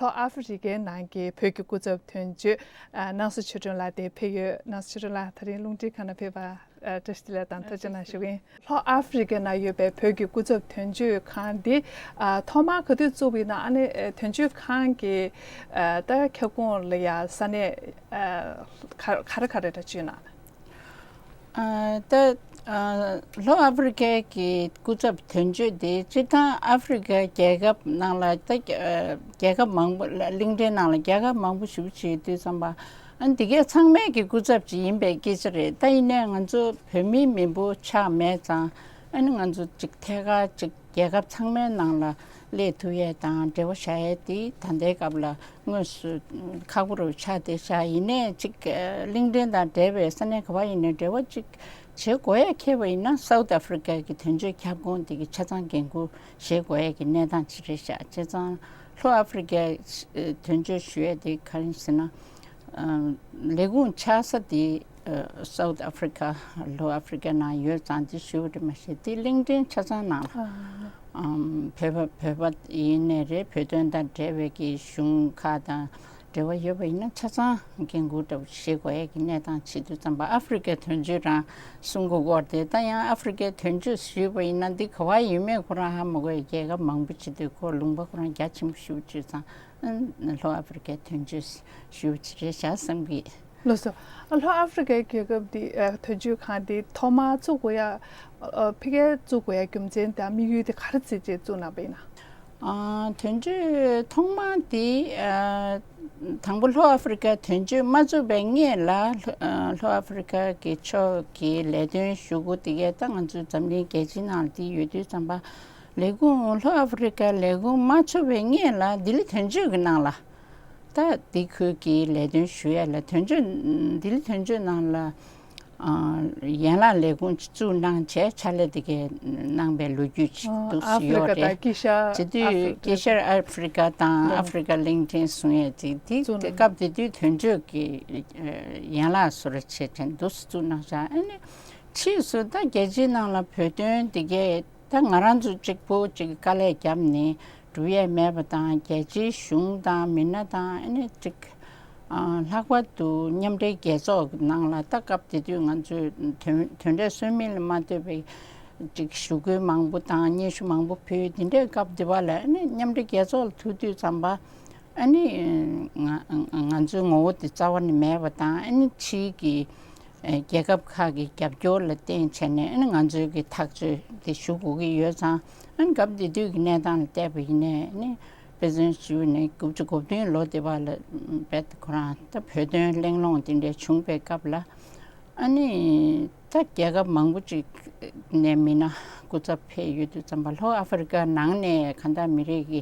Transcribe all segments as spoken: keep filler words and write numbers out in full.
ལྷོ་ཨ་ཧྥེ་རི་ཀའི་ནང་གི་བོད་ཀྱི་སྐུ་ཚབ་དོན་གཅོད་ཨ་སྣང་ས་ཆོས་སྒྲོན་ལགས་དེ་ཕེབས་ཡོད། སྣང་ས་ཆོས་སྒྲོན་ལགས་དེ་རིང་རླུང་འཕྲིན་ཁང་ནང་ཕེབས་པར་ཨ་བཀྲ་ཤིས་བདེ་ལེགས་དང་ཐུགས་རྗེ་གནང་ཞུ་གི་ཡིན། ལྷོ་ཨ་ཧྥེ་རི་ཀའི་ནང་ཡོད་པའི་བོད་ཀྱི་སྐུ་ཚབ་དོན་གཅོད་ཁང་འདི་ཨ་ཐོག་མར་ག་དུས་བཙུགས་པ་ཡིན་ན། ཨ་ནི་ཨ་དོན་གཅོད་ཁང་གི་ཨ་ད་ཁྱབ་ཁོངས་ལ་ཡ་ས་གནས་ཨ་ག་ག་རེ་ག་རེ་འདྲ་བྱུང་ན། ཨ་ད་ཨ་ལྷོ་ཨ་ཧྥེ་རི་ཀའི་གི་སྐུ་ཚབ་དོན་གཅོད་དེ་སྤྱིར་བཏང་ཨ་ཧྥེ་རི་ཀའི་རྒྱལ་ཁབ་ནང་ལ་ད་ཨ་རྒྱལ་ཁབ་མང་པོ་ལ་གླིང་ཕྲན་ནང་ལ་རྒྱལ་ཁབ་མང་པོ་ཞེ་པོ་ཅིག་ཡོད་དུས་ཙམ་པ། ཨ་ནི་འདི་གའི་ཚང་མའི་གི་སྐུ་ཚབ་ཅིག་ཡིན་པའི་སྐད་ཆ་རེད། ད་ཡིན་ནའི་ང་ཚོ་བོད་མི་མི་འབོར་ཆགས་མེད་ཙང་། ཨ་ནི་ང་ཚོ་ཅིག་ཐད་ཀར་ཅིག་རྒྱལ་ཁབ་ཚང་མའི་ནང་ལ་སླེབས་ཐུབ་ཡས་དང་འབྲེལ་བ་བཞག་ཡས་དེ་ད་ལྟའི་སྐབས་ལ་དངོས་སུ་ཁག་པོ་རུ་ཆགས་བསྡད་ཤག་ཡིན་ནའི་ཅིག་གླིང་ཕྲན་དང་འབྲེལ་བའི་ས་གནས་ག་བ་ཡིན་ནའི་འབྲེལ་བ་ཅིག་བྱེད་དགོས་ཡས་ཁེལ་བ་ཡིན་ན། སའུ་ཐི་ཨ་ཧྥེ་རི་ཀ་གི་དོན་གཅོད་ཁྱབ་ཁོངས་དེ་གི་ཆ་ཚང་འགན་འཁུར་བཞེས་དགོས་ཡས་ཀྱི་གནས་སྟངས་ཅིག་རེད་ཤག་བྱས་ཙང་ལྷོ་ཨ་ཧྥེ་རི་ཀའི་དོན་གཅོད་ཞུ་ཡས་དེ་ག་རེ་ཟེར་ན། ཨ་ལས་ཁུངས་ཆགས་ས་དེ་ཨ་སའུ་ཐི་ཨ་ཧྥེ་རི་ཀ་ལྷོ་ཨ་ཧྥེ་རི་ཀ་ནང་ཡོད་ཙང་དེ་ཞུ་བ་རེད་མ་གཞི། དེ་གླིང་ཕྲན་ཆ་ཚང་ནང་ལ་ཨ་ཨམ་བོད་པ་བོད་པ་ཡིན་ནའི་རེད། བོད་དོན་དང་འབྲེལ་བའི་གི་གཞུང་ཁག་དང་འབྲེལ་བ་ཡོད་པ་ཡིན་ན་ཆ་ཚང་འགན་འཁུར་འདྲ་བོ་བཞེས་དགོས་ཡས་ཀྱི་གནས་སྟངས་བྱེད་དུས་ཙམ་པ། ཨ་ཧྥེ་རི་ཀའི་དོན་གཅོད་རང་གསུང་གི་ཡོད་རེད། ད་ཡང་ཨ་ཧྥེ་རི་ཀའི་དོན་གཅོད་ཞུས་པ་ཡིན་ན་འདི་ག་བ་ཡིན་མིན་ཁོ་རང་ཧ་མ་གོ་ཡས། རྒྱལ་ཁབ་མང་པོ་བྱེད་དུས་ཁོ་ལུང་པ་ཁོ་རང་རྒྱ་ཆེན་པོ་ཞེ་པོ་བྱས་ཙང་། ཨ་ལྷོ་ཨ་ཧྥེ་རི་ཀའི་དོན་གཅོད་ཞུ་བ་ཅིག་རེད་ཤག་བསམ་གི། ལགས་སོ། ཨ་ལྷོ་ཨ་ཧྥེ་རི་ཀའི་རྒྱལ་ཁབ་འདི་ཨ་དོན་གཅོད་ཁང་འདི་ཐོག་མར་བཙུགས་དགོས་ཡ། ཨ་ཕ་གིར་བཙུགས་དགོས་ཡ་རྒྱུ་མཚན་དང་དམིགས་ཡུལ་དེ་ག་རེ་བརྩིས་བྱས་བཙུགས་གནང་བ་ཡིན་ན། ཨ་དོན་གཅོད་ཐོག་མ་དེ་ཨ་དང་པོ་ལྷོ་ཨ་ཧྥེ་རི་ཀའི་དོན་གཅོད་མ་བཙུགས་པའི་སྔོན་ལ་ལྷོ་ཨ་ལྷོ་ཨ་ཧྥེ་རི་ཀ་གི་ཕྱོགས་ཀྱི་ལས་དོན་ཞུ་སྒོ་དེ་གས་ད་ང་ཚོའི་འཛམ་གླིང་རྒྱལ་སྤྱིའི་ནང་ལ་དེ་ཡོད་དུས་ཙམ་པ། ལས་ཁུངས་ལྷོ་ཨ་ཧྥེ་རི་ཀའི་ལས་ཁུངས་མ་ཚུགས་པའི་སྔོན་ལ་ལྡི་ལི་དོན་གཅོད་ཀྱི་ནང་ལ། ད་འདི་ཁུལ་གྱི་ལས་དོན་ཞུ་ཡས་ལ་དོན་གཅོད་ལྡི་ལི་དོན་གཅོད་ནང་ལ་ཨ་ཡན་ལག་ལས་ཁུངས་བཙུགས་གནང་བྱས་ཕྱག་ལས་དེ་གས་གནང་པའི་ལོ་རྒྱུས་ཅིག་འདུག་ཨ་ཡོད་ཧྥེ་རི་ཀ་རེད། དང་དཀྱིལ་ཤར་བྱེད་དུས་དཀྱིལ་ཤར་ཨ་ཧྥེ་རི་ཀ་དང་ཨ་ཧྥེ་རི་ཀ་གླིང་ཕྲན་གསུང་ཡས་དེ་དེ་བཙུགས་གནང་། སྐབས་དེ་དུས་དོན་གཅོད་ཀྱི་ཨ་ཡན་ལག་བཟོ་འདྲ་བྱས་བྱས་འདུག་སེ་བཙུགས་གནང་བཞག་ཨ་ནི་ཕྱིས་སུ་ད་རྒྱལ་སྤྱིའི་ནང་ལ་བོད་དོན་དེ་གས་ད་ང་རང་ཚོ་གཅིག་པུ་གཅིག་དཀའ་ལས་བརྒྱབ་ནས་སྒྲུབ་ཡས་མེད་པ་དང་། རྒྱལ་སྤྱིའི་གཞུང་དང་མི་སྣ་དང་ཨ་ནི་གཅིག་ཨ་ལྷག་པར་དུ་མཉམ་འབྲེལ་རྒྱལ་ཚོགས་ཀྱི་ནང་ལ་ད་སྐབས་དེ་དུས་ང་ཚོས་དོན་དོན་འབྲས་སོན་མིན་ལ་མ་ལྟོས་པའི་གཅིག་ཞུ་སྐུལ་མང་པོ་དང་སྙན་ཞུ་མང་པོ་ཕུལ། དེ་འདྲའི་སྐབས་དེ་བ་ལ་ཨ་ནི་མཉམ་འབྲེལ་རྒྱལ་ཚོགས་ལ་ཐུག་དུས་ཙམ་པ། ཨ་ནི་ང་ང་ཚོའི་ངོ་བོ་དེ་རྩ་བ་ནས་མེད་པ་དང་། ཨ་ནི་ཕྱིའི་གི་ཨེ་རྒྱལ་ཁབ་ཁག་གི་རྒྱབ་སྐྱོར་ལ་བརྟེན་བྱས་ནས་ཨ་ནི་ང་ཚོའི་གི་ཐག་གཅོད་དེ་ཞུ་དགོས་ཀྱི་ཡོད་ཙང་། ཨ་ནི་སྐབས་དེ་དུས་ཀྱི་གནས་སྟངས་ལ་བལྟས་པ་ཡིན་ནའི་ཨ་ནི་དཔེ་མཚོན་ཞུས་ནས་དགུ་བཅུ་གོ་བདུན་ལོ་དེ་བ་ལ་རྦད་ཁོ་རང་ད་བོད་དོན་གླེང་སློང་དེ་འདྲ་བྱུང་བའི་སྐབས་ལ། ཨ་ནི་ད་རྒྱལ་ཁབ་མང་པོ་ཅིག་ནས་མི་སྣ་སྐུ་ཚབ་ཕེབས་ཡོད་དུས་ཙམ་པ། ལྷོ་ཨ་ཧྥེ་རི་ཀ་ནང་ནས་གང་ལྟར་མི་རིགས་ཀྱི་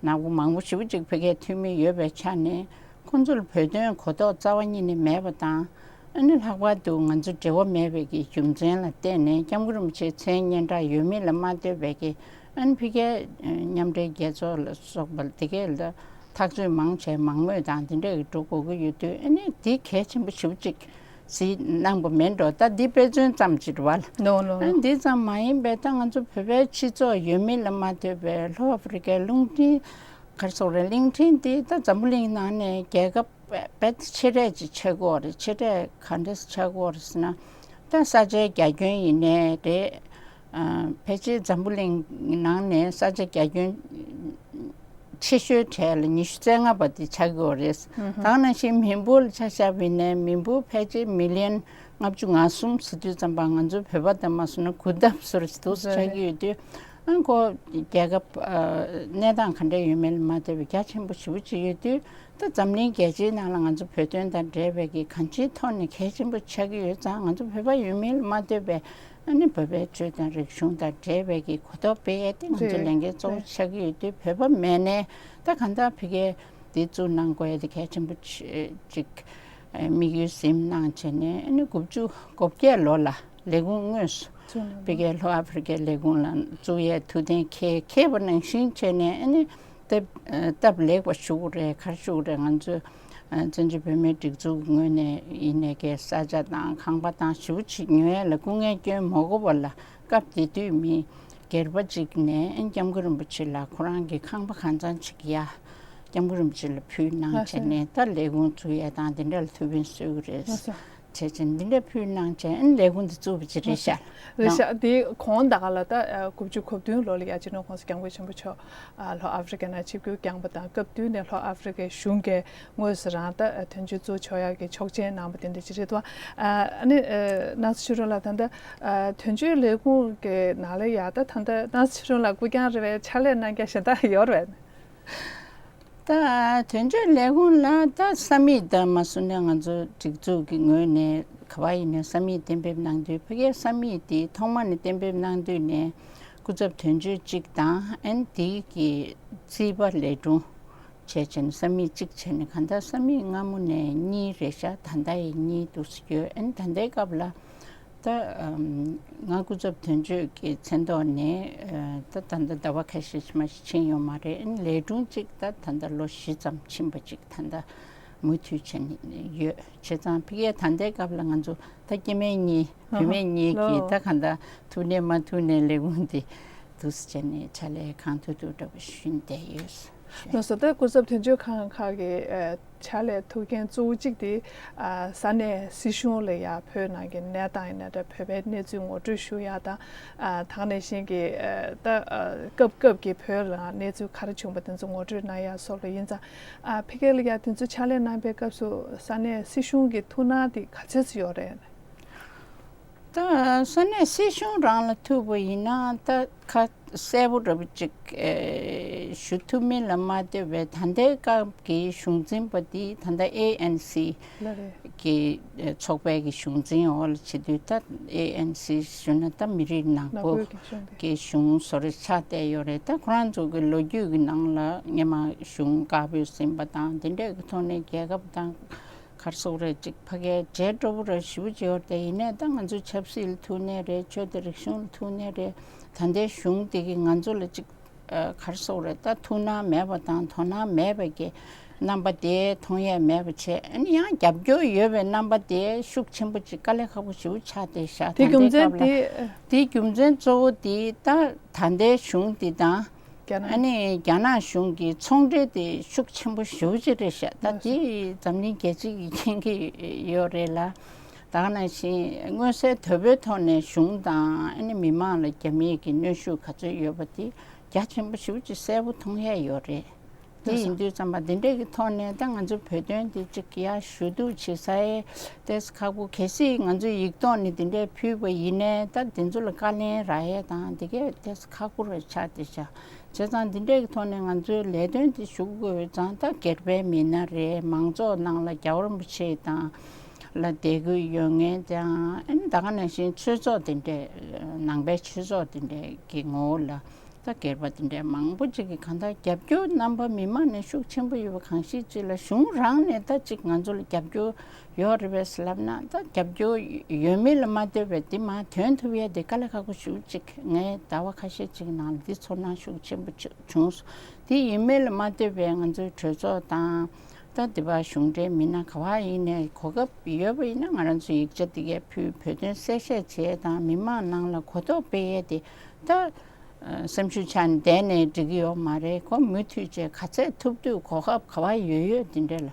ནག་པོ་མང་པོ་ཞེ་པོ་ཅིག་ཕ་གིར་འཐུས་མི་ཡོད་པའི་ཆ་ནས་ཁོང་ཚོར་བོད་དོན་གོ་རྟོགས་རྩ་བ་ཉིད་ནས་མེད་པ་དང་། ཨ་ནི་ལྷག་པར་དུ་ང་ཚོ་འབྲེལ་བ་མེད་པའི་གི་རྒྱུ་མཚན་ལ་བརྟེན་ནས་སྐྱབས་མགོན་རིན་པོ་ཆེའི་མཚན་སྙན་གྲགས་ཡོད་མེད་ལ་མ་ལྟོས་པའི་གི་ཨ་ནི་ཕ་གིའི་མཉམ་འབྲེལ་རྒྱལ་ཚོགས་ལ་སོགས་པ་དེ་གས་ལ་ཐག་གཅོད་མང་བྱས་མང་མོས་དང་དེ་འདྲ་གི་འགྲོ་དགོས་ཀྱི་ཡོད་དུས། ཨ་ནི་དེ་གལ་ཆེན་པོ་ཞེ་པོ་ཅིག་གཟིགས་གནང་པ་མེད་འགྲོ། ད་འདི་དཔེ་མཚོན་ཙམ་ཅིག་རེད་བ། ནོ་ནོ། ཨ་ནི་འདི་ཙམ་མ་ཡིན་པའི་ད་ང་ཚོ་བོད་པའི་སྤྱི་ཚོགས་ཡོད་མེད་ལ་མ་ལྟོས་པའི་ལྷོ་ཨ་ཧྥེ་རི་ཀའི་རླུང་འཕྲིན་ག་རེ་ཟེར་དགོས་རེད། གླིང་ཕྲན་འདི་ད་འཛམ་བུ་གླིང་ནང་ནས་རྒྱལ་ཁབ་དཔེ་དཔེ་ཆེ་གྲས་ཅིག་ཆགས་ཀྱི་ཡོད་རེད། ཆེ་གྲས་ག་འདྲས་ཆགས་ཀྱི་ཡོད་རེད་ཟེར་ན། ད་ས་ཆའི་རྒྱ་ཁྱོན་ཡིན་ནའི་རེད། ཨ་ཕལ་ཆེར་འཛམ་བུ་གླིང་ནང་ནས་ས་ཆ་རྒྱ་ཁྱོན་ཆེ་ཤོས་གྲས་ལ་ཉི་ཤུ་རྩ་ལྔ་པ་དེ་ཆགས་ཀྱི་ཡོད་རེད། ད་ག་ནང་བཞིན་མི་འབོར་ལ་ཆ་བཞག་པ་ཡིན་ནའི་མི་འབོར་ཕལ་ཆེར་མི་ལི་ཡན་ལྔ་བཅུ་ང་གསུམ་ཟེར་དུས་ཙམ་པ་ང་ཚོ་བོད་པ་དང་མ་བཟུང་ན་གོ་ལྡབ་བཟོ་འདྲ་ཞིག་འདུག་སེ་ཆགས་ཀྱི་ཡོད་དུས། ཨ་ཁོ་རྒྱལ་ཁབ་ཨ་གནས་སྟངས་ག་འདྲ་ཡོད་མེད་ལ་མ་ལྟོས་པའི་རྒྱ་ཆེན་པོ་ཞེ་པོ་ཅིག་ཡོད་དུས། ད་འཛམ་གླིང་རྒྱལ་སྤྱིའི་ནང་ལ་ང་ཚོ་བོད་དོན་དང་འབྲེལ་བའི་གི་གང་ཅིའི་ཐོག་ནས་གལ་ཆེན་པོ་ཆགས་ཀྱི་ཡོད་ཙང་། ང་ཚོ་བོད་པ་ཡོད་མེད་ལ་མ་ལྟོས་པའི་ཨ་ནི་བོད་པའི་ཆོས་དང་རིག་གཞུང་དང་འབྲེལ་བའི་གི་གོ་རྟོགས་སྤེལ་ཡས་དེ་ང་ཚོ་རེད། ལས་འགན་གཙོ་བོ་རེད། ཆགས་ཀྱི་ཡོད་དུས། བོད་པ་མེད་ནའི་ད་གང་ལྟར་ཕ་གིར་འདི་བཙུགས་གནང་དགོས་ཡས་དེ་གལ་ཆེན་པོ་ཅིག་དམིགས་ཡུལ་ཟིན་གནང་བྱས་ནས། ཨ་ནི་དགུ་བཅུ་གོ་བརྒྱད་ལོ་ལ་ལས་ཁུངས་དངོས་སུ་བཙུགས་གནང་། ཕ་གིའི་ལྷོ་ཨ་ཧྥེ་རི་ཀའི་ལས་ཁུངས་ལ་བཙུགས་ཡས་ཐུགས་གཏན་འཁེལ་འཁེལ་བ་ནང་བཞིན་བྱས་ནས། ཨ་ནི་སྟབས་སྟབས་ལེགས་པ་ཞུ་དགོས་རེད། ག་རེ་ཞུ་དགོས་རེད། ང་ཚོས་ཨ་བཙན་བྱོལ་བོད་མིའི་སྒྲིག་འཛུགས་ངོས་ནས་ཡིན་ནའི་གི་ས་ཆ་དང་ཁང་པ་དང་ཞེ་པོ་ཅིག་ཉོ་ཡས་ལ་སྐུ་ངལ་སྐྱོན་མ་དགོས་པ་ལ། སྐབས་དེ་དུས་མི་སྒེར་པ་ཅིག་ནས་ཨ་སྐྱབས་མགོན་རིན་པོ་ཆེ་ལ་ཁོ་རང་གི་ཁང་པ་གང་ཚང་ཅིག་ཡ་ སྐྱབས་མགོན་རིན་པོ་ཆེ་ལ་ཕུལ་གནང་བྱས་ནས། ད་ལས་ཁུངས་བཙུགས་ཡས་དང་དེ་འདྲ་ལ་ཐུགས་ཕན་གསོས་ཀྱི་རེད། བྱས་བྱས་འདི་འདྲ་ཕུལ་གནང་བྱས། ཨ་ནི་ལས་ཁུངས་འདི་བཙུགས་པ་ཅིག་རེད་ཤག་རེད་ཤག་དེ་གོང་ད་ག་ལ་ད་དགུ་བཅུ་གོ་བདུན་ལོ་ལ་ཡ་སྤྱི་ནོར་༸གོང་ས་༸སྐྱབས་མགོན་ཆེན་པོ་མཆོག་ལྷོ་ཨ་ཧྥེ་རི་ཀའི་ནང་ཆིབས་བསྒྱུར་བསྐྱངས་པ་དང་། སྐབས་བསྟུན་ནས་ལྷོ་ཨ་ཧྥེ་རི་ཀའི་གཞུང་གིས་དངོས་སུ་རང་ད་དོན་གཅོད་བཙུགས་ཆོག་ཡག་གི་ཆོག་མཆན་གནང་བ་དེ་འདྲ་ཅིག་རེད་དོ། ཨ་ནི་ནང་སྲིད་ཆོས་སྒྲོན་ལགས། ད་ལྟ་དོན་གཅོད་ལས་ཁུངས་ཀྱི་ནང་ལ་ཡ་ད་ད་ལྟ་ནང་སྲིད་ཆོས་སྒྲོན་ལགས་སྐུ་རྐྱང་རེད་པས། ཕྱག་ལས་གནང་རྒྱུ་གཞན་དག་ཡོད་རེད་པས། ད་དོན་གཅོད་ལས་ཁུངས་ལ་ད་ས་མིག་ད་མ་སུ་ནས་ང་ཚོ་སྒྲིག་འཛུགས་ཀྱི་ངོས་ནས་ག་བ་ཡིན་ནའི་ས་མིག་གཏན་འབེབས་གནང་དུས། ཕ་གིའི་ས་མིག་དེ་ཐོག་མ་ནས་གཏན་འབེབས་གནང་དུས་ནས་སྐུ་ཚབ་དོན་གཅོད་གཅིག་དང་། ཨན་དེ་གི་རྩིས་པ་ལས་དྲུང་བྱས་བྱས་ནས་ས་མིག་གཅིག་བྱས་ནས། གང་ལྟར་ས་མིག་སྔ་མོ་ནས་གཉིས་རེད་ཤག་ད་ལྟ་ཡི་གཉིས་འདུག་སེ་ཡོད། ཨན་ད་ལྟའི་སྐབས་ལ། ད་ང་སྐུ་ཚབ་དོན་གཅོད་ཀྱི་མཚན་ཐོག་ནས་ད་ད་ལྟ་ཟླ་བ་ཁ་ཤས་ཤིག་མ་ཞིག་ཕྱིན་ཡོད་མ་རེད། ལས་དྲུང་གཅིག་ད་ད་ལྟ་ལོ་བཞི་ཙམ་ཕྱིན་པ་ཅིག་ད་ལྟ་མུ་མཐུད་བྱས་ནས་ཡོད། བྱས་ཙང་ཕ་གིའི་ད་ལྟའི་སྐབས་ལ་ང་ཚོ་ད་སྐྱེ་དམན་གཉིས་བུད་མེད་གཉིས་ཀྱིས་ད་གང་ལྟར་ཐུག་ནས་མ་ཐུག་ནས་ལས་ཁུངས་འདི་འདུག་སེ་བྱས་ནས་ཕྱག་ལས་གང་ཐུབ་ཐུབ་འདྲ་པོ་ཞུས་བསྡད་ཡོད། ལགས་སོ། ད་སྐུ་ཚབ་དོན་གཅོད་ཁང་ཁག་གི་ཨ་ཕྱག་ལས་ཐུགས་འགན་གཙོ་བོ་གཅིག་དེ་ཨ་ས་གནས་སྲིད་གཞུང་ལ་ཡ་བོད་ནང་གི་གནས་སྟངས་ཡིན་ན་འདྲ། བོད་པའི་གནས་ཚུལ་ངོ་སྤྲོད་ཞུ་ཡ་དང་། ཨ་དེ་ནང་བཞིན་གྱི་ཨ་ད་ཨ་སྐབས་སྐབས་ཀྱི་བོད་ལ་གནས་ཚུལ་ག་རེ་བྱུང་པ་དེ་ཚོ་ངོ་སྤྲོད་གནང་ཡ་སོགས་ལ་ཡིན་ཙང་། ཨ་ཕ་གི་ལ་ཡ་དེ་ཚོ་ཕྱག་ལས་གནང་པའི་སྐབས་སུ་ས་གནས་སྲིད་གཞུང་གི་ཐུགས་སྣང་དེ་ག་ཚོད་ཙམ་ཡོད་རེད། ད་ས་གནས་སྲིད་གཞུང་རང་ལ་ཐུག་པ་ཡིན་ན་ད་ཁ་གསལ་པོ་འདྲ་པོ་ཅིག་ཨེ་ཞུ་ཐུབ་མིན་ལ་མ་ལྟོས་པའི། ད་ལྟའི་སྐབས་ཀྱི་གཞུང་འཛིན་པ་འདི་ད་ལྟ་ཨེ་ཨེན་སི་ལ་རེད། གི་ཨེ་ཚོགས་པའི་གི་གཞུང་འཛིན་འོག་ལ་བྱེད་དུས། ད་ཨེ་ཨེན་སི་ཞུ་ན་ད་མི་རིགས་ནག་ནག་པོ་པོའི་གི་གཞུང་དེ་གི་གཞུང་བཟོ་འདྲ་ཆགས་བསྡད་ཡོད་རེད། ད་ཁོ་རང་ཚོ་གི་ལོ་རྒྱུས་ཀྱི་ནང་ལ་སྔོན་མ་གཞུང་དཀར་པོས་ཟིན་པ་དང་། དེ་འདྲའི་གི་ཐོག་ནས་རྒྱལ་ཁབ་དང་ག་རེ་ཟེར་དགོས་རེད། ཅིག་ཕ་གིའི་བྱས་འགྲོ་བོ་ར་ཞེ་པོ་ཅིག་ཡོད་རེད། ཡིན་ནའི་ད་ང་ཚོའི་ཆབ་སྲིད་ལ་ཐུག་ནའི་རེད། ཆོས་དང་རིག་གཞུང་ལ་ཐུག་ནའི་རེད། ད་ལྟའི་གཞུང་དེ་གིས་ང་ཚོ་ལ་ཅིག་ཨ་ག་རེ་ཟེར་དགོས་རེད། ད་ཐུགས་སྣང་མེད་པ་དང་དོ་སྣང་མེད་པ་གི་རྣམ་པ་དེ་མཐོང་ཡས་མེད་པ་བྱས། ཨ་ནི་ཡང་རྒྱབ་སྐྱོར་ཡོད་པའི་རྣམ་པ་དེ་ཤུགས་ཆེན་པོ་ཅིག་དཀའ་ལས་ཁག་པོ་ཞེ་པོ་ཆགས་བསྡད་ཤག་དེ་ད་རྒྱུ་ལྟའི་མཚན་སྐབས་ལ་དེ། དེའི་རྒྱུ་མཚན་གཙོ་བོ་དེ་ད་ད་ལྟའི་གཞུང་དེ་དང་། རྒྱ་ནག་ཨ་ནི་རྒྱ་ནག་གཞུང་གི་ཚོང་འབྲེལ་དེ་ཤུགས་ཆེན་པོ་ཞེ་པོ་ཅིག་རེད་ཤག་ད་དེ་འཛམ་གླིང་རྒྱལ་སྤྱི་གིས་མཁྱེན་གྱི་ཡོད་རེད་ལ། ད་ག་ནང་བཞིན་མངོན་གསལ་དོད་པོའི་ཐོག་ནས་གཞུང་དང་ཨ་ནི་མི་མང་ལ་རྒྱབ་གཉེར་གྱི་གནོན་ཤུགས་ག་ཚོད་ཡོད་པ་དེ་རྒྱ་ཆེན་པོ་ཞེ་པོ་ཅིག་གསལ་པོ་མཐོང་ཡས་ཡོད་རེད། དེ་ཡིན་དུས་ཙམ་པ་འདི་འདྲས་ཀྱི་ཐོག་ནས་ད་ང་ཚོའི་བོད་དོན་འདི་གཅིག་ཡར་ཞུ་གཏུག་བྱེད་ས་ཡས་ཏོག་ཙམ་ཁག་པོ། གལ་སྲིད་ང་ཚོས་ཡིག་ཐོག་ནས་འདི་འདྲས་ཕུལ་བ་ཡིན་ནའི་ད་འདི་ཚོ་ལ་བཀའ་ལན་རག་ཡས་དང་འདི་གས་ཏོག་ཙམ་ཁག་པོ་རེད་ཆགས་བསྡད་ཤག་བྱས་ཙང་འདི་འདྲས་ཀྱི་ཐོག་ནས་ང་ཚོའི་ལས་དོན་འདི་ཞུ་དགོས་ཙང་། ད་སྒེར་པའི་མི་སྣ་རེད། མང་ཚོགས་ནང་ལ་རྒྱལ་བ་རིན་པོ་ཆེ་དང་ལ་དད་གུས་ཡོད་མཁན་དང་། ཨ་ནི་ད་ག་ནང་བཞིན་ཆོས་ཚོགས་འདི་འདྲས་ནང་པའི་ཆོས་ཚོགས་འདི་འདྲས་ཀྱི་ངོ་བོ་ལ། ད་སྒེར་པ་དེ་འདྲའི་མང་པོ་ཅིག་གིས་གང་ལྟར་རྒྱབ་སྐྱོར་རྣམ་པ་མི་མང་ནས་ཤུགས་ཆེན་པོ་ཡོད་པ་གང་ཞིག་ཅིག་ལ། གཞུང་རང་ནས་ད་ཅིག་ང་ཚོ་ལ་རྒྱབ་སྐྱོར་ཡོད་རེད་པས་ལབ་ན། ད་རྒྱབ་སྐྱོར་ཡོད་མེད་ལ་མ་ལྟོས་པའི་འདི་མར་ཐོན་ཐུབ་ཡས་དེ་དཀའ་ལས་ཁག་པོ་ཞེ་པོ་ཅིག་ངས་ཟླ་བ་ཁ་ཤས་ཅིག་ནང་ལ་འདི་ཚོར་སྣང་ཤུགས་ཆེན་པོ་ཅིག་བྱུང་སོང་། དེ་ཡིན་མིན་ལ་མ་ལྟོས་པའི་ང་ཚོའི་གྲོས་ཚོགས་དང་། ད་འདི་པ་གཞུང་འབྲེལ་མི་སྣ་ག་བ་ཡིན་ནའི་གོ་སྐབས་ཡོད་པ་ཡིན་ན་ང་རང་ཚོ་ཡིག་ཆ་འདི་གས་ཕུལ། བོད་དོན་གསལ་བཤད་བྱེད་ཡས་དང་མི་མང་ནང་ལ་གོ་རྟོགས་སྤེལ་ཡས་དེ་ད། ཨ་སེམས་ཤུགས་ཆག་ནས་བསྡད་ནས་འགྲིག་གི་ཡོད་མ་རེད། ཁོ་མུ་མཐུད་བྱས་ག་ཚད་ཐུབ་ཐུབ་གོ་སྐབས་ག་བ་ཡོད་ཡོད་འདི་འདྲས་ལ།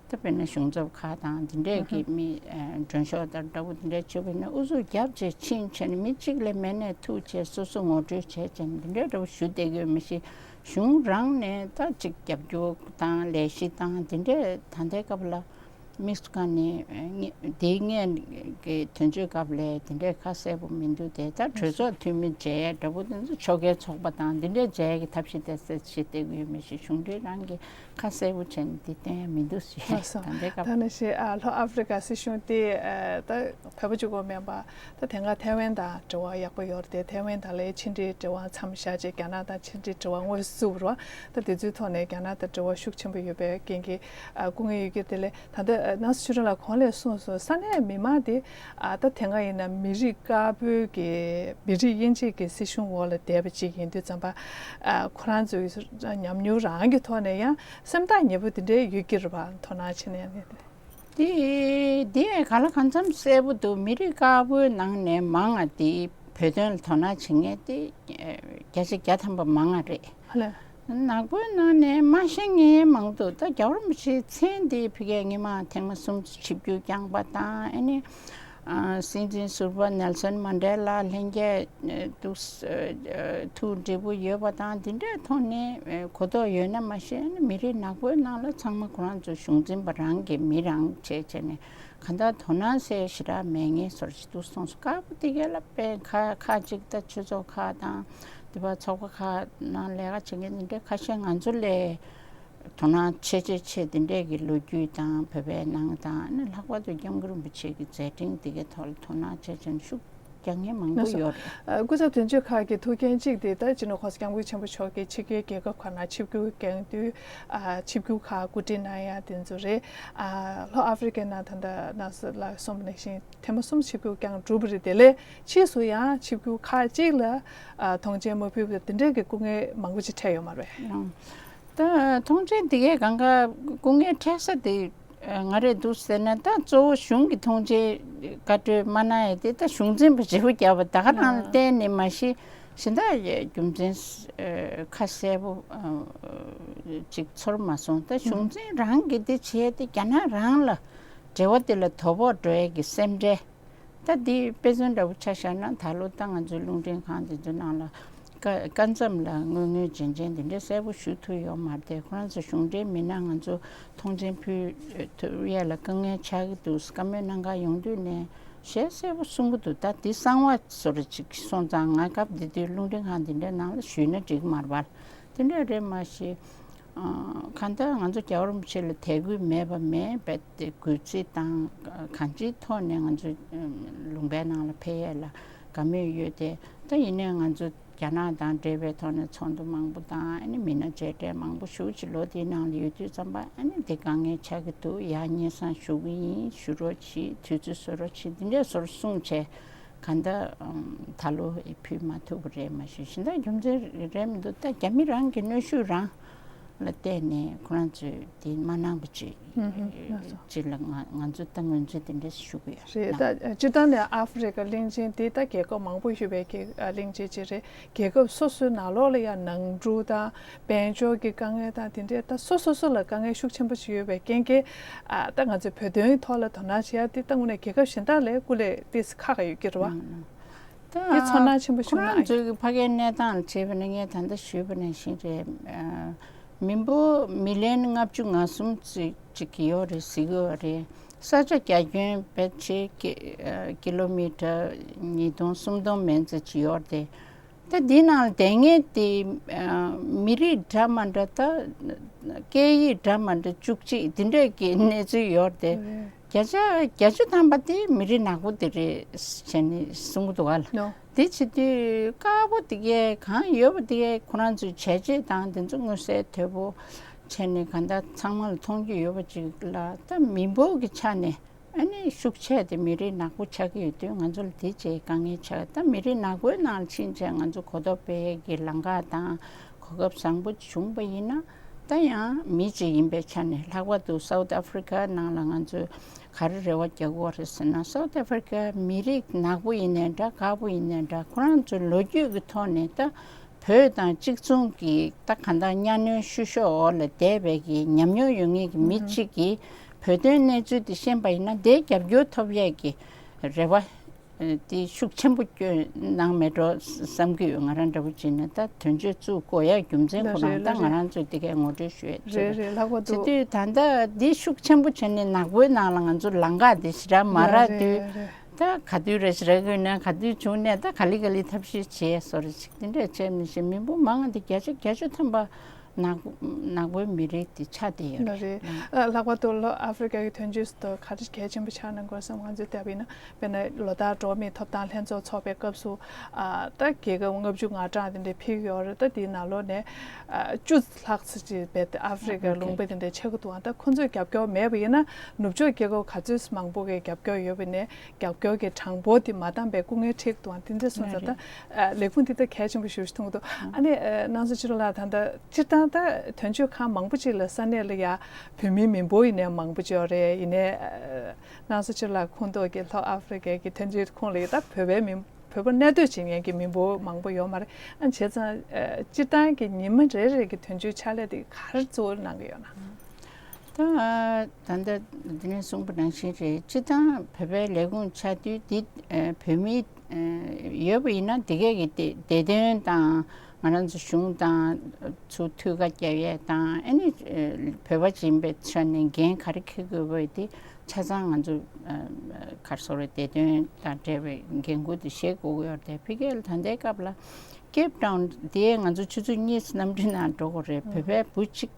ད་དཔེར་ན་གཞུང་ཚབ་ཁག་དང་འདི་འདྲས་ཀྱི་མི་ཨ་མགྲོན་ཤོག་དང་འདྲ་པོ་འདི་འདྲས་བྱས་པ་ཡིན་ན་ཨུ་ཚུགས་རྒྱབ་བྱས་ཕྱིན་བྱས་ནས་མི་གཅིག་ལས་མེད་ནས་ཐུག་བྱས་སོ་སོ་ངོ་སྤྲོད་བྱས་བྱས་ནས་འདི་འདྲས་འདྲ་པོ་ཞུ་བསྡད་ཀྱི་ཡོད་མི་ཤེས། གཞུང་རང་ནས་ད་ཅིག་རྒྱབ་སྐྱོར་དང་ལས་གཞི་དང་འདི་འདྲས་ད་ལྟའི་སྐབས་ལ། དམིགས་སུ་བཀར་ནས་ཨ་ངས་དེའི་སྔོན་གྱི་དོན་གཅོད་སྐབས་ལ་དེ་འདྲའི་ཁ་གསལ་པོ་མི་འདུག་སྟེ། ད་གྲོས་ཚོགས་འཐུས་མི་མཇལ་ཡས་འདྲ་པོ་དེ་ཚོ་ཕྱོགས་འགལ་ཚོགས་པ་དང་དེ་འདྲའི་མཇལ་ཡས་ཀྱི་ཐབས་ཤེས་དེ་ཚོ་བྱེད་བསྡད་ཀྱི་ཡོད་མི་ཤེས། གཞུང་འབྲེལ་རང་གིས་ཁ་གསལ་པོ་བྱས་ནས་འདི་བསྟན་ཡས་མི་འདུག་ཟེར། ལགས་སོ། ད་ལྟའི་སྐབས། ད་ནང་བཞིན་ཨ་ལྷོ་ཨ་ཧྥེ་རི་ཀ་སྲིད་གཞུང་དེ་ཨ་ད་བོད་པ་གཅིག་པོ་མིན་པ། ད་དེ་སྔ་ཐའེ་ཝན་དང་འབྲེལ་བ་ཡག་པོ་ཡོད་རེད་དེ། ཐའེ་ཝན་དང་ལའི་ཕྱི་འབྲེལ་འབྲེལ་བ་མཚམས་བཞག་བྱས་རྒྱ་ནག་དང་ཕྱི་འབྲེལ་འབྲེལ་བ་དངོས་སུ་བཙུགས་པ་རེད་བ། ད་དེ་ཚོའི་ཐོག་ནས་རྒྱ་ནག་དང་འབྲེལ་བ་ཤུགས་ཆེན་པོ་ཡོད་པའི་རྐྱེན་གྱིས་ཨ་སྐུ་ངལ་ཡོད་ཀྱི་དེ་ལས། ད་ལྟ་ནང་སྲིད་ཆོས་སྒྲོན་ལགས་གོང་ལ་གསུངས་སོང་། ས་གནས་མི་མང་དེ་ཨ་ད་དེ་སྔ་ཡིན་ན་མི་རིགས་དཀར་པོའི་གི་མི་རིགས་དབྱེ་འབྱེད་ཀྱི་སྲིད་གཞུང་འོག་ལ་བསྡད་པ་ཅིག་ཡིན་དུས་ཙམ་པ། ཨ་ཁོ་རང་ཚོའི་ཉམས་མྱོང་རང་གི་ཐོག་ནས་ཡང་སེམས་ཐག་ཉེ་པོ་དེ་འདྲའི་ཡོད་ཀྱི་རེད་བ། དོ་སྣང་བྱེད་ནས་ནི། དེ་དེ་ག་ལ་གང་འཚམ་གསལ་པོ་འདུག་མི་རིགས་དཀར་པོའི་ནང་ནས་མང་ང་དེ་བོད་དོན་ལ་དོ་སྣང་བྱེད་མཁན་དེ་བརྒྱ་ཆ་བརྒྱ་ཐམ་པ་མང་ང་རེད། ཧ་ལས། ནག་པོའི་ནང་ནས་མ་ཤེས་མཁན་མང་འདུག་ད་རྒྱལ་བ་རིན་པོ་ཆེའི་མཚན་འདི་ཕ་གིར་སྔོན་མ་ཐེངས་མ་གསུམ་ཆིབས་བསྒྱུར་བསྐྱངས་པ་དང་། ཨ་ནི་ཨ་སྲིད་འཛིན་ཟུར་པ་ནེལ་སོན་མན་ཌེ་ལ་ལྷན་རྒྱས་འདུག་ཐུགས་འབྲས་བུ་ཡོད་པ་དང་། འདི་འདྲའི་ཐོག་ནས་གོ་རྟོགས་ཡོད་ན་མ་ཤེས། ཨ་ནི་མི་རིགས་ནག་པོའི་ནང་ལ་ཚང་མ་ཁོ་རང་ཚོ་གཞུང་འཛིན་པ་རང་གི་མི་རང་བྱས་བྱས་ནས། གང་ལྟར་དོ་སྣང་སེ་ཞེ་དྲག་མེད་མཁན་བཟོ་འདྲ་ཞིག་འདུག་སོང་སོང་། དཀར་པོ་དེ་གས་ལ་དཔེ་ཁ་ཁ་ཅིག་ད་ཆོས་ཚོགས་ཁག་དང་དེ་བ་ཚོགས་པ་ཁག་ནང་ལས་ཀ་བྱེད་མཁན་དེ་འདྲས་ཁ་ཤས་ང་ཚོ་ལས་དོ་སྣང་ཆེ་ཆེ་ཆེ་དེ་འདྲས་ཀྱི་ལོ་རྒྱུས་དང་བོད་པའི་ནང་དང་། ཨ་ནི་ལྷག་པར་དུ་སྐྱབས་མགོན་རིན་པོ་ཆེ་གི་མཛད་འཕྲིན་དེ་གའི་ཐོག་ལ་དོ་སྣང་ཆེ་ཆེ་ཤུགས་རྒྱག་མཁན་མང་པོ་ཡོད་རེད། ཨ་སྐུ་ཚབ་དོན་གཅོད་ཁག་གི་ཐུགས་འགན་གཅིག་དེ་ད་སྤྱི་ནོར་༸གོང་ས་༸སྐྱབས་མགོན་ཆེན་པོ་མཆོག་གིས་ཕྱི་རྒྱལ་རྒྱལ་ཁབ་ཁག་ནང་ཆིབས་བསྒྱུར་བསྐྱངས་དུས། ཨ་ཆིབས་བསྒྱུར་ཁག་སྐུ་དྲིན་གནང་ཡ་དེ་ཚོ་རེད། ཨ་ལྷོ་ཨ་ཧྥེ་རི་ཀའི་ནང་ད་ལྟ་ནང་སོ་ལ་གསུངས་པ་ནང་བཞིན་ཐེངས་མ་གསུམ་ཆིབས་བསྒྱུར་བསྐྱངས་གྲུབ་པ་རེད། དེ་ལས་ཕྱིས་སུ་ཡང་ཆིབས་བསྒྱུར་ཁག་ཅིག་ལ་ཨ་ཐོངས་མཆན་མ་ཕུལ་བ་དེ་འདྲའི་གི་སྐུ་ངལ་མང་པོ་ཅིག་འཕྲད་ཡོད་མ་རེད། ད་ཐོངས་མཆན་དེ་གའི་གང་ག་སྐུ་ངལ་འཕྲད་ས་དེ་ང་རེད་འདུག་ཟེར་ན། ད་གཙོ་བོ་གཞུང་གི་ཐོངས་མཆན་བཀའ་འཁྲོལ་མ་གནང་ཡ་དེ་ད་གཞུང་འཛིན་པ་བརྗེ་པོ་བརྒྱབ་པ་ད་ག་རང་ལ་བརྟེན་ནས་མ་གཞི་གཞན་དག་རྒྱུ་མཚན་ཁ་གསལ་པོ་ཅིག་ཚོར་མ་སོང་། ད་གཞུང་འཛིན་རང་གིས་དེ་བྱས་ཏེ་རྒྱ་ནག་རང་ལ་འབྲེལ་བ་དེ་ལ་དོ་ཕོག་འགྲོ་ཡ་གི་སེམས་ཁྲལ། ད་འདི་དཔེ་མཚོན་འདྲ་པོ་ཆ་བཞག་ན། ད་ལོ་ད་ང་ཚོའི་རླུང་འཕྲིན་ཁང་འདི་ཚོའི་ནང་ལ་ཀ་ཀ་མཚམས་ལ་དངོས་དངོས་རྗེན་རྗེན་འདི་འདྲ་གསལ་པོ་ཞུ་ཐུབ་ཡོད་མ་རེད་དེ། ཁོ་རང་ཚོ་གཞུང་འབྲེལ་མི་སྣ་ང་ཚོ་ཐོངས་མཆན་ཕུལ་ཐུབ་ཡས་ལ་དཀའ་ངལ་ཆགས་ཀྱི་འདུག་བཀའ་མོལ་གནང་ག་ཡོང་དུས་ནས་ཞལ་གསལ་པོ་གསུང་གི་འདུག་ད་འདི་གསང་བ་བཟོ་འདྲ་ཅིག་སོང་ཙང་། ང་སྐབས་འདི་དུས་རླུང་འཕྲིན་ཁང་འདི་འདྲའི་ནང་ལ་ཞུས་ན་འགྲིག་གི་མ་རེད་པ། དེ་འདྲ་རེད་མ་གཞི། ཨ་གང་ལྟར་ང་ཚོ་རྒྱལ་བ་རིན་པོ་ཆེ་ལ་དད་གུས་མེད་པ་མེད་པའི་དེ་གུས་བརྩི་དང་། གང་ཅིའི་ཐོག་ནས་ང་ཚོ་ལུང་པའི་ནང་ལ་ཕེབས་ཡས་ལ་དགའ་མོས་ཡོད་དེ། ད་ཡིན་ནའི་ང་ཚོ་རྒྱ་ནག་དང་འབྲེལ་བའི་ཐོག་ནས་ཚོགས་འདུ་མང་པོ་དང་། ཨ་ནི་མི་སྣ་མཇལ་འཕྲད་མང་པོ་ཞེ་པོ་ཅིག་ལོ་དེའི་ནང་ལ་ཡོད་དུས་ཙམ་པ། ཨ་ནི་དེ་དཀའ་ངལ་ཆགས་ཀྱི་འདུག་ཡ་སྙན་སེང་ཞུ་གི་ཡིན། ཞུ་རོགས་གྱིས། དུས་ཚོད་བཟོ་རོགས་གྱིས། འདི་འདྲས་ཟུར་གསུངས་བྱས། གང་ལྟར་ཨམ་ད་ལོ་ཕུལ་མ་ཐུབ་པ་རེད་མ་གཞི། གཞན་དག་རྒྱུ་མཚན་རེད་མི་འདུག་ད་རྒྱ་མི་རང་གི་གནོན་ཤུགས་རང་ལ་བརྟེན་ནས་ཁོ་རང་ཚོས་དེ་མ་གནང་པ་ཅིག་ཨུ་ཧུ་ལགས་སོ། ཅིག་ལ་ང་ང་ཚོ་ད་ངོས་འཛིན་དེ་འདྲ་ཞུ་གི་ཡོད། རེད། ད་སྤྱིར་བཏང་ནས་ཨ་ཧྥེ་རི་ཁ་གླིང་ཆེན་དེ་ད་རྒྱལ་ཁབ་མང་པོ་ཡོད་པའི་གི་གླིང་ཆེན་ཅིག་རེད། རྒྱལ་ཁབ་སོ་སོའི་ནང་ལོགས་ལ་ཡང་ནང་འཁྲུག་དང་དཔལ་འབྱོར་གྱི་དཀའ་ངལ་དང་དེ་འདྲའི་ད་སོ་སོ་སོ་ལ་དཀའ་ངལ་ཤུགས་ཆེན་པོ་ཞིག་ཡོད་པའི་རྐྱེན་གྱིས། ཨ་ད་ང་ཚོས་བོད་དོན་ཐོག་ལ་དོ་སྣང་བྱེད་ཡ་དེ་ད་དངོས་གནས་རྒྱལ་ཁབ་གཞན་དག་ལས་སྐུ་ལས་ཏོག་ཙམ་ཁག་ཁག་ཡོད་ཀྱི་རེད་བ། ཨང་། ད་དེ་ཚོར་སྣང་ཆེན་པོ་ཁོ་བྱུང་ན། རང་ཚོའི་གི་ཕ་གིའི་གནས་སྟངས་ལ་བྱས་པ་ན། ངས་ད་ལྟ་ཞུས་པ་ནང་བཞིན་རེད། ཨ་མི་འབོར་མི་ལན་ལྔ་བཅུ་ང་གསུམ་ཙམ་ཅིག་ཡོད་རེད་ཟེར་གྱི་ཡོད་རེད། ས་ཆ་རྒྱ་ཁྱོན་ཕལ་ཆེར་ཀི་ཨ་ཀི་ལོ་མི་ཊར་ཉིས་སྟོང་སུམ་སྟོང་མན་ཙམ་ཅིག་ཡོད་རེད། ད་འདི་ནང་ལ་བསྡད་མཁན་དེ་ཨ་མི་རིགས་འདྲ་མ་འདྲ། ད་སྐད་ཡིག་འདྲ་མ་འདྲ་བཅུ་གཅིག་དེ་འདྲས་ཀྱི་གནས་ཚུལ་ཡོད་རེད་དེ། ཨེ། བརྒྱ་ཆ་བརྒྱད་ཅུ་ཐམ་པ་དེ་མི་རིགས་ནག་པོ་དེ་རེད་བྱས་ནས་གསུང་གི་འདུག་ག་ལ། ནོ། དེ་བྱེད་དུས་དཀར་པོ་དེ་གས་གང་ཡོད་པ་དེ་གས་ཁོ་རང་ཚོའི་བྱས་རྗེས་དང་དེ་ཚོ་མངོན་གསལ་དོད་པོ་བྱས་ནས་གང་ལྟར་ཚང་མ་ལ་མཐོང་རྒྱུ་ཡོད་པ་ཅིག་ལ། ད་མི་འབོར་གྱི་ཆ་ནས་ཨ་ནི་ཤུགས་ཆེ་དེ་མི་རིགས་ནག་པོ་ཆགས་ཀྱི་ཡོད་དུས། ང་ཚོ་ལ་དེ་བྱས་དཀའ་ངལ་ཆགས། ད་མི་རིགས་ནག་པོའི་ནང་ལ་ཕྱིན་བྱས་ང་ཚོ་གོ་རྟོགས་སྤེལ་ཡས་ཀྱི་ལམ་ཁ་དང་གོ་སྐབས་བཟང་པོ་བྱུང་པ་ཡིན་ན། ད་ཡང་མི་གཅིག་ཡིན་པའི་ཆ་ནས། ལྷག་པར་དུ་སའུ་ཐི་ཨ་ཧྥི་རི་ཀ་ནང་ལ་ང་ཚོས་ག་རེ་རེ་བ་རྒྱག་དགོས་རེད་ཟེར་ན། སའུ་ཐི་ཨ་ཧྥི་རི་ཀ་མི་རིགས་ནག་པོ་ཡིན་ནའི་འདྲ། དཀར་པོ་ཡིན་ནའི་འདྲ། ཁོ་རང་ཚོའི་ལོ་རྒྱུས་ཀྱི་ཐོག་ནས་ད་བོད་དང་གཅིག་མཚུངས་ཀྱི་ད་གང་ལྟར་གཉའ་གནོན་བཤུ་གཞོག་འོག་ལ་བསྡད་པའི་གི་ཉམས་མྱོང་ཡོད་མཁན་གྱི་མི་གཅིག་གིས་བོད་དོན་གནས་ཚུལ་དེ་ཤེས་པ་ཡིན་ན། དེའི་རྒྱབ་སྐྱོར་ཐོབ་ཡས་ཀྱི་རེ་བ་དེ་ཤུགས་ཆེན་པོ་བསྐྱོན་གནང་མེད་འགྲོ་བསམ་གྱི་ཡོད། ང་རང་འདྲ་པོ་བྱས་ན། ད་དོན་གཅོད་བཙུགས་དགོས་ཡ་རྒྱུ་མཚན་ཁོ་རང་ད་ང་རང་ཚོས་དེ་གའི་ངོ་སྤྲོད་ཞུ་ཡས་བྱེད། རེད་རེད། ལྷག་པར་དུ་བྱེད་དུས་ད་ལྟ་འདི་ཤུགས་ཆེན་པོ་བྱས་ནས་ནག་པོའི་ནང་ལ་ང་ཚོ་ལམ་ཁ་དེ་ཞེ་དྲག་མ་རག་དུས། རེད་རེད། ད་ག་དུས་རེ་ཞེ་དྲག་ཡོད་ན་ག་དུས་བྱུང་ནས་ད་ག་ལེ་ག་ལེ་ཐབས་ཤེས་བྱས་བཟོ་འདྲ་ཅིག་དེ་འདྲས་བྱས་མི་ཤེས། མི་འབོར་མང་དེ་བརྒྱ་ཆ་བརྒྱད་ཅུ་ཐམ་པ་ནག་ནག་པོའི་མི་རིགས་དེ་ཆགས་བསྡད་ཡོད་རེད། རེད། ཨ་ལྷག་པར་དུ་ལྷོ་ཨ་ཧྥེ་རི་ཀ་གི་དོན་གཅོད་སུ་ག་རེ་གལ་ཆེན་པོ་ཆགས་གནང་དགོས་བསམ། ང་ཚོས་བལྟས་པ་ཡིན་ན། དཔེར་ན་ལོ་ལྟར་འགྲོ་བ་མིའི་ཐོབ་ཐང་ལྷན་ཚོགས་ཚོགས་པའི་སྐབས་སུ། ཨ་ད་རྒྱལ་ཁབ་ལྔ་བཅུ་ང་གྲངས་དེ་འདྲས་ཕེབས་ཀྱི་ཡོད་རེད། ད་དེའི་ནང་ལོགས་ནས་ཨ་བཅུ་ལྷག་ཙམ་ཅིག་བས་ཨ་ཧྥེ་རི་ཀའི་ལུང་པ་དེ་འདྲས་ཆགས་ཀྱི་འདུག་ཨ་ད་ཁོ་ཚོས་རྒྱབ་སྐྱོར་མེད་པ་ཡིན་ན། ནུབ་ཕྱོགས་རྒྱལ་ཁབ་ག་ཚོད་མང་པོ་གིས་རྒྱབ་སྐྱོར་ཡོད་པ་ནས། རྒྱབ་སྐྱོར་གྱི་གྲངས་འབོར་དེ་མ་འདང་པའི་སྐུ་ངལ་འཕྲད་འདུག་ཨ། དེ་འདྲ་སོང་ཙང་ད་ལས་ཁུངས་དེ་ད་གལ་ཆེན་པོ་ཞེ་པོ་ཞིག་མཐོང་གི་འདུག་ཨ་ནི་ཨ་སྣང་ཚུལ་ཕྱི་ལོགས་ལ་ད་ལྟ་སྤྱིར་བཏང་ད་དོན་གཅོད་ཁང་མང་པོ་ཅིག་ལ་ས་གནས་ལ་ཡ་བོད་མིའི་མི་འབོར་ཡིན་ནའི་མང་པོ་ཅིག་ཡོད་རེད། ཡིན་ནའི་ཨ་སྣང་ཚུལ་ཕྱི་ལོགས་ཁོངས་གཏོགས་ཀྱི་ལྷོ་ཨ་ཧྥེ་རི་ཀའི་གི་དོན་གཅོད་ཁོངས་ལ་ཡ་ད་བོད་པའི་མི་ བོད་པ་གནས་སྡོད་བྱེད་མཁན་གྱི་མི་འབོར་མང་པོ་ཡོད་མ་རེད། ཨ་བྱས་ཙང་ཨ་སྤྱིར་བཏང་གི་ཉི་མ་རེ་རེ་གི་དོན་གཅོད་ཕྱག་ལས་དེ་ག་རེ་གཙོ་བོར་གནང་གི་ཡོད་ན། ད་ད་ལྟ་འདི་ནས་གསུངས་པ་ནང་བཞིན་རེད། སྤྱིར་བཏང་བོད་པའི་ལས་ཁུངས་ཆགས་དུས་འདི་ཨ་བོད་མི་ཨ་ཡོད་པ་ཡིན་ན་དེ་གས་ཀྱི་བདེ་བདེ་དོན་དང་ང་རང་ཚོ་གཞུང་དང་ཚུར་ཐུགས་ཁ་རྒྱབ་ཡས་དང་ཨ་ནི་ཨ་བོད་པ་ཡིན་པའི་ཆ་ནས་འགན་ག་རེ་འཁྱེར་དགོས་པ་དེ་ཆ་ཚང་ང་ཚོ་ཨ་ག་རེ་ཟེར་རེད། བདེ་དོན་དང་འབྲེལ་བའི་འགན་ཁུར་དེ་བཞེས་དགོས་ཀྱི་ཡོད་རེད། ཕ་གིར་ད་ལྟའི་སྐབས་ལ་ཀེབ་ཊའུན་དེ་ང་ཚོ་ཆུ་ཚོད་གཉིས་གནམ་གྲུའི་ནང་འགྲོ་དགོས་རེད། བོད་པའི་བུ་གཅིག་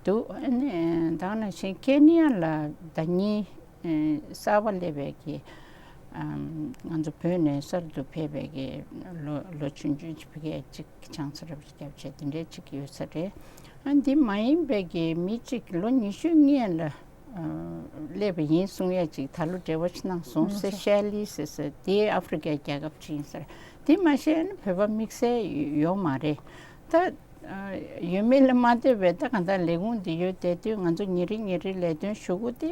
འདུག་ཨ་ནི་ད་ག་ནང་བཞིན་ཀེ་ནི་ཡ་ལ་ཟླ་གཉིས་ཨ་གསར་པ་སླེབས་པའི་གི་ཨམ་ང་ཚོ་བོད་ནས་གསར་དུ་ཕེབས་པའི་གི་ལོ་ལོ་ཆུང་ཆུང་ཅིག་ཕ་གིར་གཅིག་ཆང་ས་རབ་རྒྱབ་བྱས་དེ་འདྲའི་གཅིག་ཡོད་ས་རེད། ཨ་འདི་མ་ཡིན་པའི་གི་མི་གཅིག་ལོ་ཉི་ཤུ་སྔོན་ལ་ཨ་སླེབས་པ་ཡིན་གསུང་ཡས་ཅིག་ད་ལོ་འབྲེལ་བ་ཞིག་གནང་སོང་། སེ་ཤེ་ལི་ཟེར་ས་དེ་ཨ་ཧྥི་རི་ཀའི་རྒྱལ་ཁབ་ཅིག་ཡིན་ས་རེད། དེ་མ་ཤེས་ན་བོད་པ་དམིགས་བསལ་ཡོད་མ་རེད། ད་ཨ་ཡོད་མེད་ལ་མ་ལྟོས་པའི་ད་གང་ལྟར་ལས་ཁུངས་འདི་ཡོད་བསྡད་དུས་ང་ཚོ་ཉིན་རེ་ཉིན་རེ་ལས་དོན་ཞུ་དགོས་དེ་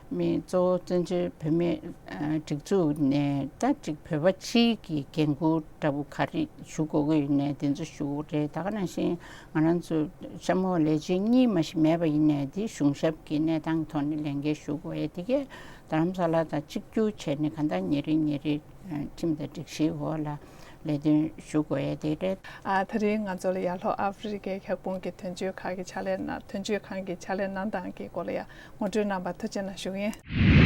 མི་གཙོ་བོ་བཙན་བྱོལ་བོད་མི་ཨ་སྒྲིག་འཛུགས་ནས་ད་ཅིག་བོད་པ་སྤྱིའི་གི་འགན་ཁུར་འདྲ་པོ་ག་རེ་ཞུ་དགོས་ཀྱི་ཡོད་ནའི་དེ་ཚོ་ཞུ་དགོས་རེད། ད་ག་ནང་བཞིན་ང་རང་ཚོ་གཤམ་འོག་ལས་བྱེད་གཉིས་མ་ཞིག་མེད་པ་ཡིན་ནའི་དེ་གཞུང་ཞབས་ཀྱི་གནས་སྟངས་ཐོག་ནས་ལས་འགན་ཞུ་དགོས་ཡས་དེ་གས་རྡ་རམ་ས་ལ་དང་གཅིག་གྱུར་བྱས་ནས་གང་ལྟར་ཉིན་རེ་ཉིན་རེ་ཨ་ཁྲིམས་དང་སྒྲིག་གཞིའི་འོག་ལ་ལས་དོན་ཞུ་དགོས་ཡས་དེ་རེད། ཨ་དེ་རིང་ང་ཚོ་ལ་ཡར་ལྷོ་ཨ་ཧྥེ་རི་ཁའི་ཁྱབ་ཁོངས་ཀྱི་དོན་གཅོད་ཁང་གི་ཕྱག་ལས་གནང་དོན་གཅོད་ཁང་གི་ཕྱག་ལས་གནང་སྟངས་ཀྱི་སྐོར་ལ་ཡང་ངོ་སྤྲོད་གནང་བར་ཐུགས་རྗེ་གནང་ཞུ་གི་ཡིན།